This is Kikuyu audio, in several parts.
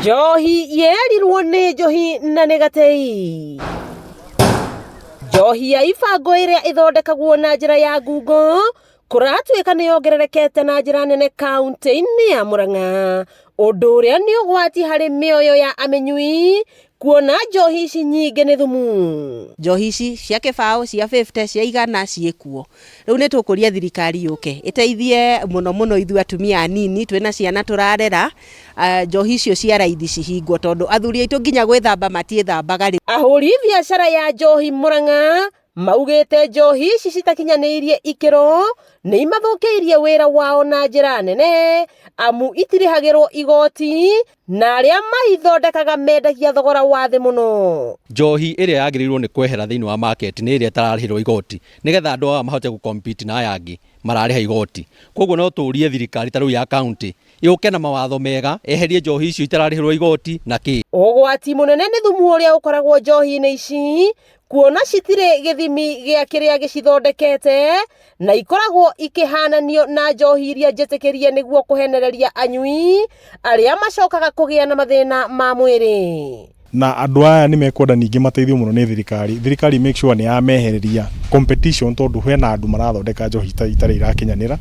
Njohi yerirwo nĩ njohi na nĩ gatei. Njohi ya ibango ĩrĩa ĩthondekagwo na njĩra ya ngungo kũratuĩka nĩ yongererekete na njĩra nene kaunti-inĩ ya Murang'a, ũndũ ũrĩa nĩ ũgwati harĩ mĩoyo ya amĩnyui kuona njohi ici nyingĩ nĩ thumu. Njohi ici cia kĩbaũ, cia 50, cia igana ciĩkuo. Rĩu nĩ tũkũria thirikari yũke ĩteithie mũno mũno ithuĩ atumia anini twĩna ciana tũrarera, njohi icio cia raithi cihingwo tondũ athuri aitũ nginya gwĩthamba matiĩthambaga rĩu. Ahũri biacara ya njohi Murang'a maugĩte njohi ici citakinyanĩirie ikĩro nĩ imathũkĩirie wĩra wao na njĩra nene amu itirĩhagĩrwo igoti na arĩa maithondekaga mendagia thogora wa thĩ mũno. Njohi ĩrĩa yagĩrĩirwo nĩ kwehera thĩinĩ wa market nĩ ĩrĩa ĩtararĩhĩrwo igoti nĩgetha andũ aya mahote gũ compete na aya angĩ mararĩha igoti. Koguo no tũrie thirikari ta rĩu ya county yũke na mawatho mega eherie njohi icio itararĩhĩrwo igoti na kĩ. Ũgwati mũnene nĩ thumu ũrĩa ũkoragwo njohi-inĩ ici kuona citirĩ gĩthimi gĩa kĩrĩa gĩcithondekete na ikoragwo ikĩhananio na njohi iria njĩtĩkĩrie nĩguo kũhenereria anyui arĩa macokaga kũgĩa na mathĩna ma mwĩrĩ. Na andũ aya nĩ mekwenda ningĩ mateithio mũno nĩ thirikari. Thirikari make sure nĩ yamehereria competition tondũ hena andũ marathondeka njohi itarĩ irakinyanĩra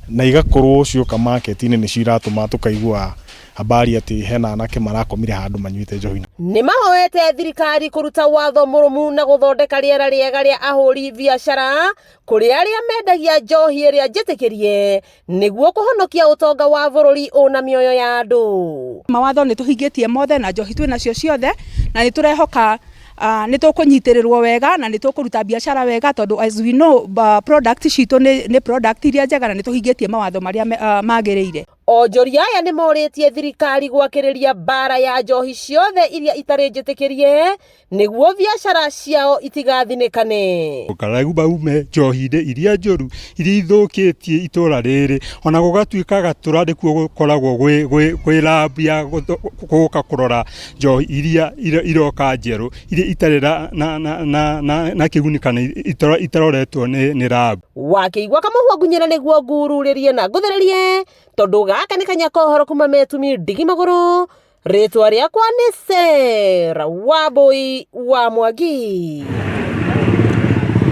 na igakorwo cioka market-inĩ nĩcio iratũma tũkaigua habari atĩ hena anake marakomire handũ manyuĩte njohi. Nĩ mahoete thirikari kũruta watho mũrũmu na gũthondeka rĩera rĩega rĩa ahũri biacara kũrĩ arĩa mendagia njohi ĩrĩa njĩtĩkĩrie nĩguo kũhonokia ũtonga wa bũrũri ũna mĩoyo ya andũ. Mawatho nĩ tũhingĩtie mothe na njohi twĩ nacio ciothe na nĩ tũrehoka nĩ tũkũnyitĩrĩrwo wega na nĩ tũkũruta biacara wega tondũ as we know product citũ nĩ product iria njega na nĩ tũhingĩtie mawatho marĩa magĩrĩire. Onjoria aya nĩ morĩtie thirikari gwakĩrĩria mbara ya njohi ciothe iria itarĩ njĩtĩkĩrie nĩguo biacara ciao itigathinĩkane. Ngaragu baume njohi-inĩ iria njũru iria ithũkĩtie itũra rĩrĩ, ona gũgatuĩka Gatũra nĩkuo gũkoragwo gwĩ lab ya gũka kũrora njohi iria iroka njerũ iria itarĩ na kĩguni kana itaroretwo nĩ lab. Wakĩigua kamũhwa ngunyĩra nĩguo ngururĩrie na ngũthererie tondũ gaka nĩ kanya ka ũhoro kuma metumi ndigi magũrũ. Rĩtwa rĩakwa nĩ Sarah Wambui wa Mwangi.